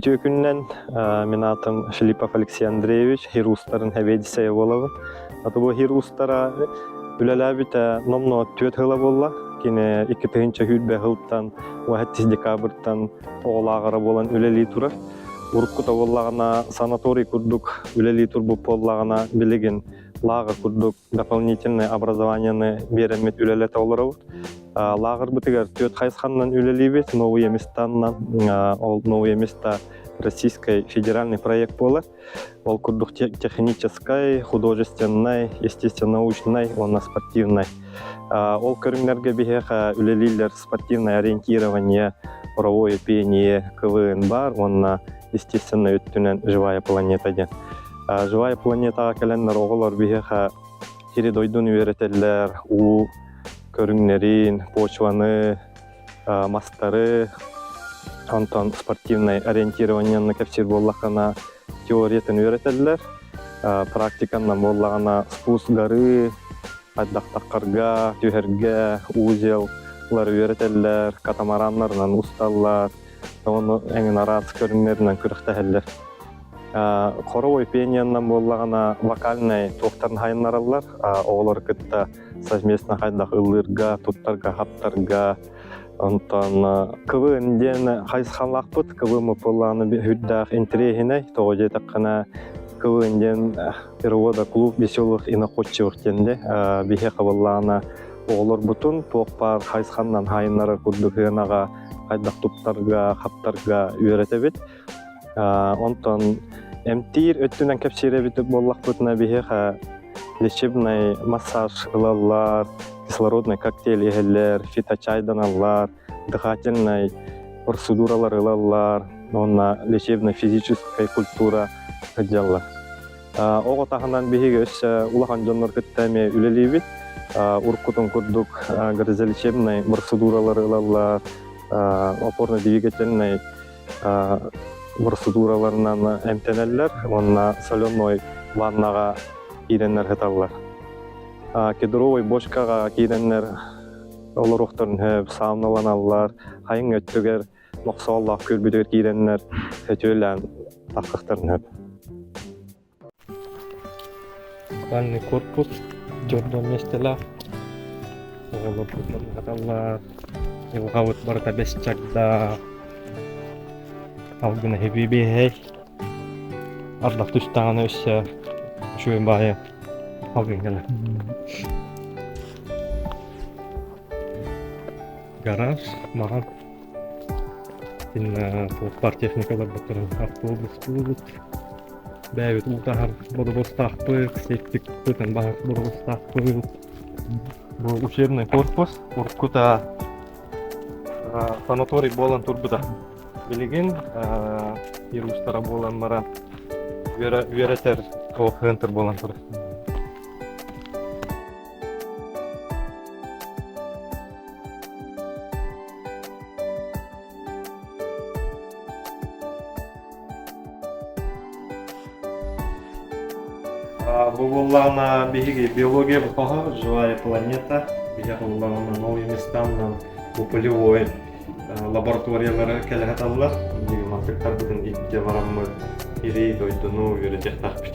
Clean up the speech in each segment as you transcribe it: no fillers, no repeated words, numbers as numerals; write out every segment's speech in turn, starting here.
Үтүө күнүнэн, мин аатым Филиппов Алексей Андреевич, Хир уустарын сэбиэдиссэйэ буолабын. Аты бу Хир уустара үлэлээбитэ номнуо түөрт сыла буолла. Кини 2020 сылтан 17 декабрьтан оҕолааҕара буолан үлэлии турар. Уруккута буоллаҕына санаторий курдук үлэлии турбут буоллаҕына, билигин лааҕыр курдук дополнительное образованиены биэрэммит үлэлэтэ олоробут. Лааҕырбытыгар түөрт хайысханнан үлэлиибит. Новые местаннан, ол новые места российский федеральный проект буолар. Ол курдук техническай, художественнай, естественно-научнай уонна спортивнай. Ол көрүҥнэргэ биһиэхэ үлэлииллэр спортивное ориентирование, хоровое пение, КВН бар уонна естественнай өттүнэн «Живая планета» диэн. Живая планетаҕа кэлэннэр оҕолор биһиэхэ сири дойдуну үөрэтэллэр, уу көрүҥнэрин, почваны, мастары, онтон спортивнай ориентированиены кэпсиир буоллаххына теориятын үөрэтэллэр, практиканан буоллаҕына спуск горы, хайдахтаххарга, түһэргэ, узеллары үөрэтэллэр, катамараннарынан усталлар, ону эҥин араас көрүҥнэринэн күрэхтэһэллэр. Хоровой пениянан буоллаҕына вокальнай туохтарын хайыннараллар, оҕолору кытта совместно хайдах ыллыырга, туттарга, хаптарга. Онтон КВН диэн хайысхалаахпыт. КВН буоллаҕына үрдээх интэриэһинэй. Тоҕо диэтэххинэ КВН диэн перевода клуб веселых и находчивых диэн де биһиэхэ буоллаҕына оҕолорбутун туох баар хайысханнан хайыннарар курдук сыанаҕа хайдах туттарга, хаптарга үөрэтэбит. Онтон эмтиир өттүнэн кэпсиир эбит буоллахпытына биһиэхэ лечебный массаж ылаллар, кислородный коктейль иһэллэр, фиточайданаллар, дыхательнай процедуралар ылаллар уонна лечебная физическая культура сылдьаллар. Оҕо таһынан биһиги өссө улахан дьоннор кытта эмиэ үлэлиибит. Уруккутун курдук грязелечебный процедуралары ылаллар, опорно-двигательный процедураларынан эмтэнэллэр уонна соленой ваннаҕа киирэннэр сыталлар. Кедровой бочкаҕа киирэннэр олоруохтарын сөп, сауналаналлар, хайыҥ өттүгэр мохсооллоох күөлбүтүгэр киирэннэр сөтүөлээн тахсыахтарын сөп. Спальный корпус дьордон миэстэлээх оҕолорбут манна Дьылҕабыт барыта бэс чагдаах, алгына хэбиэбиэһэй, ардах түстэҕинэ өссө үчүгэй баайы алгын кэлэр. Гараж маҕан итиннэ туох баар техникаларбыттарын автобустуубут бэйэбит утаһар бодобуостаахпыт, септикпытын баһар бодобуостаахпыт. Бу учебный корпус уруккута санаторий буолан турбута. Билигин вирустара буолан баран үөрэтэр центр буолан турар. Бу буоллаҕына биһиги биология боппоһо живая планета биһиэхэ буоллаҕына новый местаннан бу полевой лабораториялары кэлэ саталлар. Биһиги мантыктарбытын илдьэ бараммыт ири дойдуну үөрэтиэхтээхпит.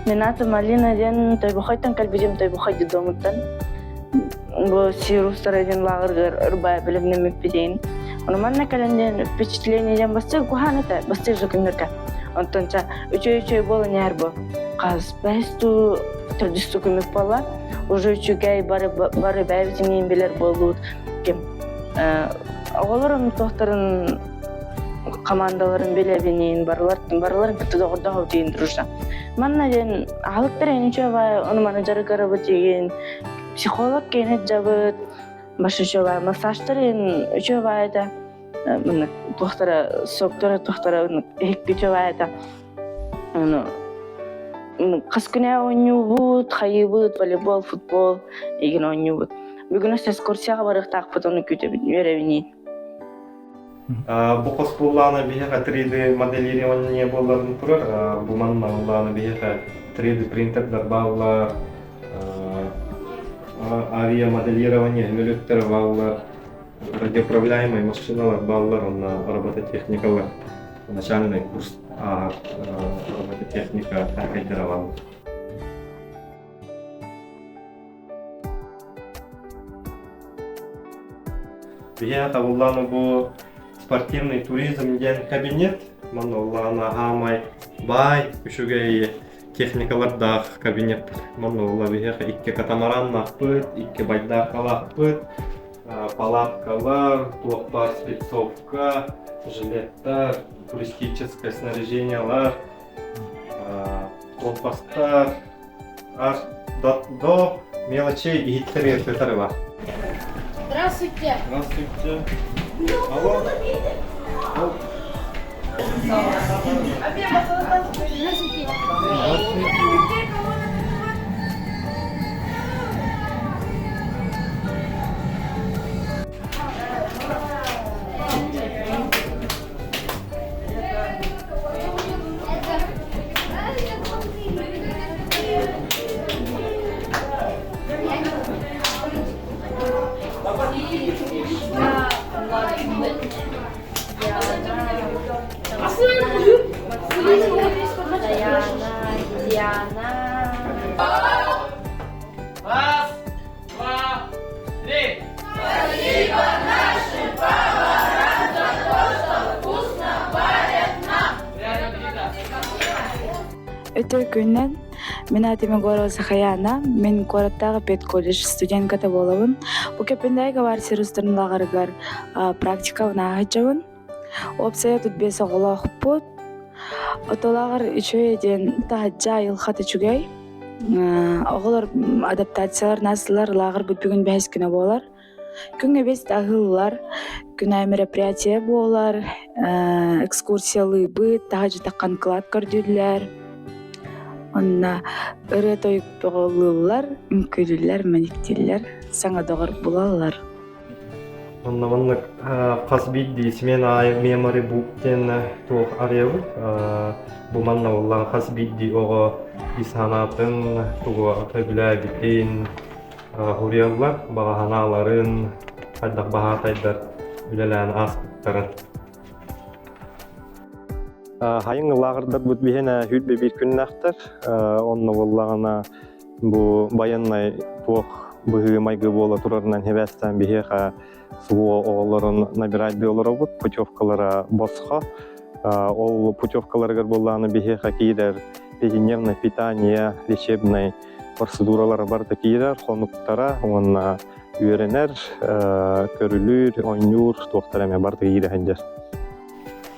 Мин аатым Алина диэн Тойбохойтон кэлбитим Тойбохой детдомуттан. Бу Сирустара диэн лааҕыргар ырбай бэлэмнэммиппитин. Ону манна кэлэн диэн впечатление диэн бастыыр куһаан этэ, бастыыр же күннэргэ. Онтон ча үчүгэй-үчүгэй буолан иһэр бу. Хас бэһис туу төрдүс туу күммүт буолла. Уже үчүгэй бары бары бэйэбитин билэр буоллубут. Ким оҕолорум туохтарын командаларын билэбинин барылар барыларын кытта доҕордоһобут диэн дружно. Манна диэн аһылыктар эн үчүгэй ону маны дьарыгырабыт диэн психолог киэнэ дьабыт баш үчүгэй массажтар эн үчүгэй этэ мына туохтара соктора туохтара иһикки үчүгэй этэ ону хас күнэ оонньуубут хайыыбыт волейбол футбол игин оонньуубут бүгүн өссө экскурсияҕа барыахтаахпыт ону күүтэбин үөрэбиниин Бу хос буоллаҕына биһиэхэ 3D моделирование буолларын турар. Бу манна буоллаҕына биһиэхэ 3D принтердар бааллар. Авиамоделирование көмөлөттөрө бааллар, радиоуправляемай машиналар бааллар, онно робототехникалар начальный курс ааһар робототехника кайдара бааллар. Биһиэхэ табыллааны бу спортивный туризм диэн кабинет. Манна улаана аамай баай үчүгэй техникалардаах кабинет. Манна ула биһиэхэ икки катамараннаахпыт, икки байдааркалаахпыт, палаткалар, туох баар спецовка, жилеттар, туристическое снаряжениелар, компастар, аж до мелочей иһиттэр эртэтэр бар. Здравствуйте. Здравствуйте. Алло. Здравствуйте. Диана, Диана. Раз, два, три. Спасибо нашим поварам за то, что вкусно варят нам. Приятного аппетита. Өтөр күннэн мин аатым Егорова Сахаяна, мин куораттааҕы педколледж студентката буолабын. Бу Кэппэндээйгэ баар сир устарын лааҕырыгар практикабын ааһыччабын. Уопсайа тут биэс оҕолоохпут. Отолааҕар үчүгэй диэн таһырдьа айылҕата үчүгэй. Оҕолор адаптациялар наасылар лааҕырбыт бүгүн бэһис күнэ буолар. Күҥҥэ биэс аһыыллар, күн аайы мероприятие буолар, экскурсиялыыбыт, таһырдьа таххан кылаат көрдүүллэр. Онно ырыа-тойук бөҕөлүүллэр, үҥкүүлүүллэр, мэниктииллэр, саҥа доҕор булаллар. Онно маннык хас биирдии смена аайы memory book диэн туох арыйабыт. Бу манна буоллаҕа хас биирдии оҕо ис санаатын, тугу сөбүлээбитин суруйаллар, баҕа санааларын, хайдах баһаатайдар үлэлээн ааспыттарын. Хайыҥ лааҕырдарбыт биһиэнэ сүүрбэ биир күннээхтэр. Онно буоллаҕына бу байыаннай туох быһыы-майгы буола турарынан сибээстээн биһиэхэ СВО оҕолорун набирать олоробут, путевкалара босхо. Ол путевкаларыгар буоллаҕына биһиэхэ киирэр ежедневное питание, лечебный процедуралара барыта киирэр, хонуктара уонна үөрэнэр, көрүлүүр, оонньуур туохтара эмэ барыта киирэ сылдьар.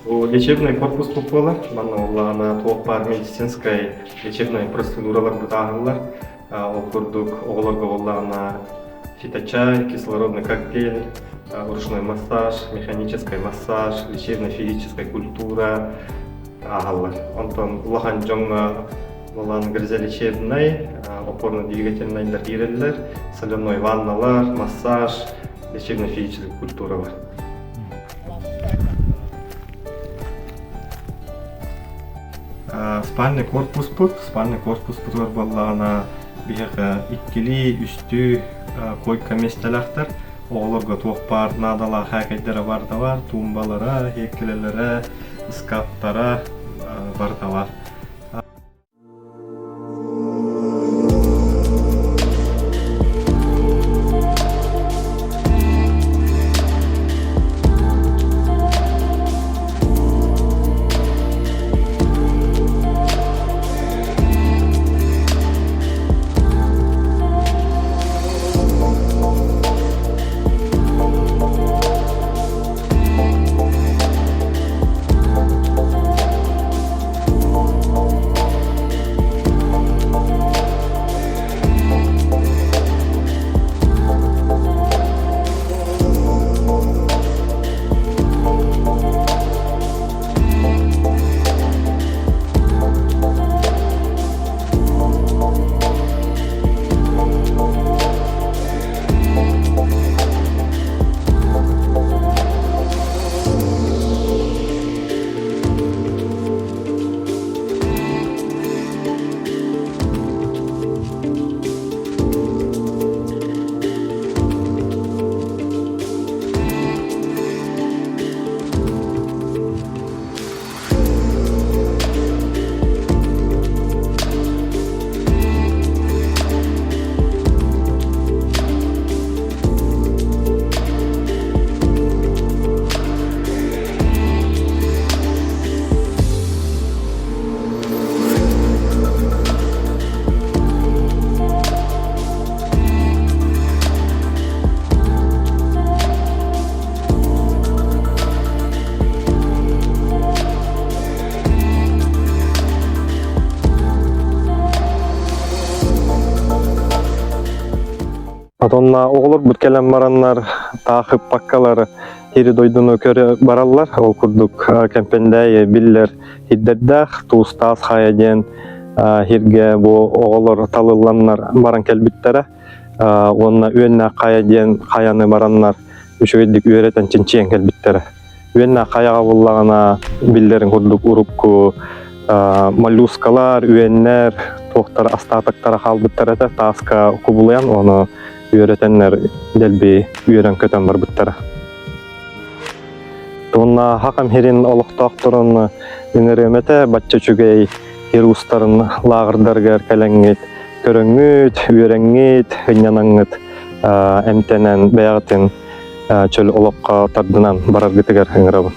Бу лечебный корпус буолар. Манна буоллаҕына туох баар медицинскай лечебный процедуралар бытааһыллар. Ол курдук оҕолорго буоллаҕына фиточай, кислородный коктейль, ручной массаж, механический массаж, лечебно-физическая культура ааһаллар. Онтон улахан дьоҥҥо буолан грязелечебный, опорно-двигательныйдар киирэллэр, соляной ванналар, массаж, лечебно-физическая культуралар. Спальный корпуспут, спальный корпуспутугар буоллаҕына биһиэхэ иккилии, үстүү койка миэстэлээхтэр. Оҕолорго туох баар наадалаах һээкэйдэрэ барыта баар, туумбалара, һиэккилэлэрэ, ыскааптара барыта баар. Отонна оҕолорбут кэлэн бараннар таах ыппаккалар сири дойдуну көрө бараллар. Ол курдук Кэмпэндээйи биллэр сирдэрдээх Туустаас хайа диэн сиргэ бу оҕолор талылланнар баран кэлбиттэрэ. Уонна Үөннээх хайа диэн хайаны бараннар үчүгэйдик үөрэтэн чинчийэн кэлбиттэрэ. Үөннээх хайаҕа буллаҕына биллэрин курдук урукку моллюскалар, үөннэр туохтара астаатактара хаалбыттар этэ тааска кубулуйан ону үөрэтэннэр дэлби үөрэн-көтөн барбыттара. Уонна Хахам сирин олохтоохторун ыҥырыам этэ бачча үчүгэй сир уустарын лааҕырдарыгар кэлэҥҥит көрөҥҥүт, үөрэҥҥит, ынньанаҥҥыт эмтэнэн бэйэҕитин чөл олоххо тардынан бараргытыгар ыҥырабын.